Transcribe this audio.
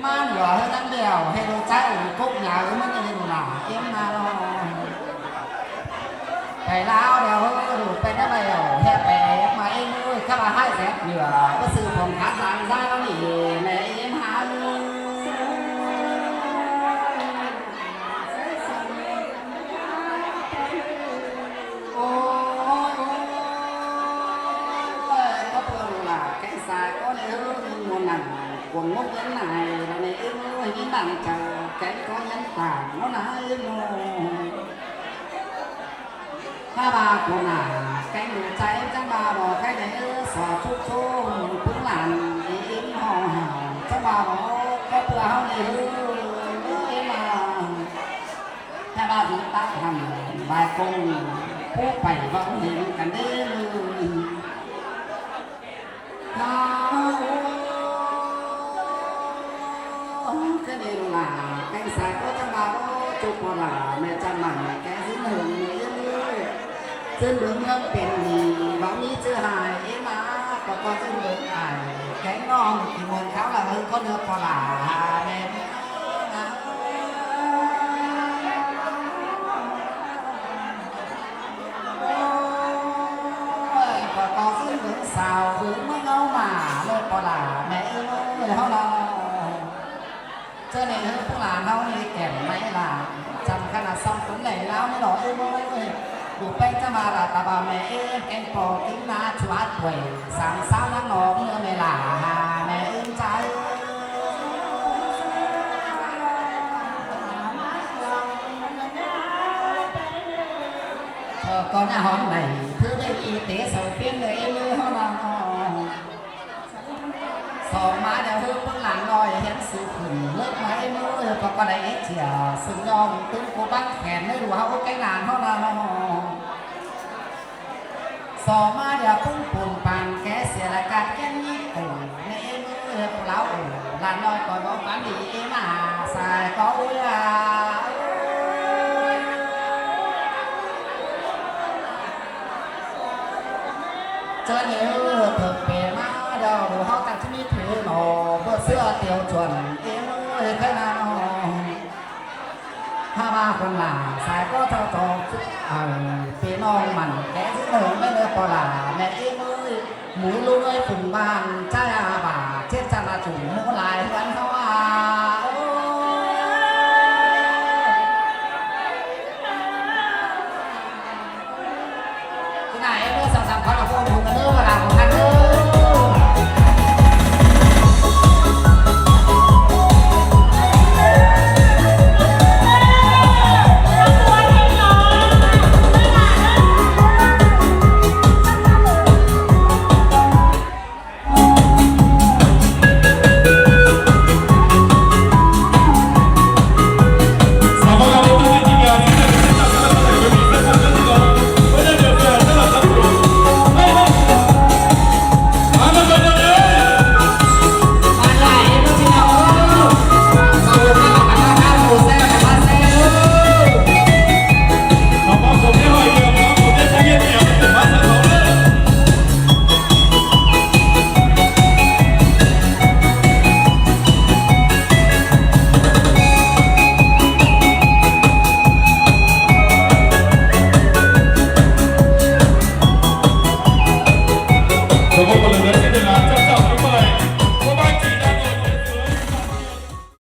ມານວ່າເຮີນັ້ນແລ້ວ ເຮັດໃຫ້ໃຈກົກຫຍາ ເອີ ມັນເຮັດໜ້າເອັມນາລອ ໄປລາວແລ້ວ ເອີ ໄປນຳແລ້ວ ແຮບແປມາເອັມເອີຍ ຄຳວ່າຮ້າຍແສບເຫຼືອ ບໍ່ຊື້ຂອງຂາດສາງສາວນີ້ ແມ່ເອັມຫາເອີຍ ໂອ້ຍ ໂອ້ຍ ໂອ້ຍ ກໍເພື່ອລູກຫຼານແກງສາຍກໍໄດ້ເຮີ ໝູ່ນັ້ນ ກວນໝົດເງິນໃນ ແລ້ວໃນເອງເອີຍ ມີບັງເຈົ້າ ແກງກໍຍັງຕ່າງເນາະນາເອງໂອ້ຍ ຖ້າວ່າຄົນໜ້າ ແກງດູໃຈ ຈັ່ງວ່າບໍ່ໃຄ່ໄດ້ເອີ ສອດຊຸກຊຸມ ປຶງຫຼານ ເອງເຮົາ ຈັ່ງວ່າບໍ່ ກໍເພື່ອເຮົານີ້ເອີ ເອີ ເອງວ່າ ແຕ່ວ່າຢູ່ຕາມຫັ້ນ ບາຍກົງ ຜູ້ໄປເວົ້າເຫັນກັນເດ້ ເອີຍ ຄືນີ້ລູກຫຼານ ແກງສາຍກໍຈະມາ ໂອ້ ຈຸກບໍ່ຫຼາ ແມ່ຈະໝັ້ນແກຊິເຫິງເອີຍ ຊິເບິ່ງເມືອງເປັນໜີ້ ບໍ່ມີເຈື່ອຫາຍ ເອມາ ກໍ ກໍຊິເບິ່ງອ້າຍ ແກງນ້ອງ ທີ່ມ່ວນເຂົາລະເຮີ ກໍເລືອກບໍ່ຫຼາ ແມ່ ໂອ້ຍ ກໍຕໍ່ຊື້ເບິ່ງສາວ ເບິ່ງມາເງົາມາເລີຍບໍ່ລະ ແມ່ເອີຍເຮົາລະ ເຈົ້ານີ້ເຮີ ພວກຫຼານເຮົານີ້ແກ່ນໄໝລະ ຈຳຂະໜາດຊ່ຳຄົນໃດລາວນີ້ດອກເອີຍ ເອີຍ ຢູ່ແປ້ງຈະມາລະຕາບາແມ່ເອີຍ ແກງປອກິນນາຊວດປ່ວຍ ສາມສາວນາງນອກເມືອແມ່ລາ ແມ່ເອີຍໃຈ ເອີ ກໍໜ້າຫອມໃນ ຄືໄດ້ອີເຕເສົາເປັນເລີຍເອີຍເຮົານະ ສອງມາແລ້ວເຮີ ເບິ່ງຫຼານນ້ອຍ ຮຽນສູງຂຶ້ນ ເລີກມາເອີຍເອີຍ ກໍ ກໍໄດ້ເອເຊຍ ຊຶ່ງຍອມຕຶງໂກບັງແຂນໃນຫຼວງເຮົາ ໂອເຄ ຫຼານເຮົານະ ສອງມາດຽວປຸ້ງປຸນປານແກເສຍລະກາດແກ່ນຍີ່ປຸ່ນ ໃນເອມືເອບລາວໂອ ຫຼານນ້ອຍກໍບໍ່ຝັນດີເອມາສາຍກໍເອື້ອ ເຈີເນເອີເຖິງເປມາດຽວເຮົາກັນທີ່ມີຖືໜໍ ບໍ່ເຊື່ອຕຽວຈວນເອມືເຮັດໃຫ້ນານອ ຖ້າວ່າຄົນຫຼາຍສາຍກໍເຈົ້າຈອງ ເອີ ເປັນນ້ອງມັນແກຊິເຖິງແມ່ນເອີປອລາ ແມ່ເອີຍ ໝູລຸງເອີຍ ປຶງບ້ານ ໃຈອາບາດ ເຈັດຈັນລະຈຸງ ໝູຫຼາຍເຮືອນເຮົາອາ ໂອ້ຍ ທີ່ນາເອີຍ ສາມສາມພັນລະຄົນເດີ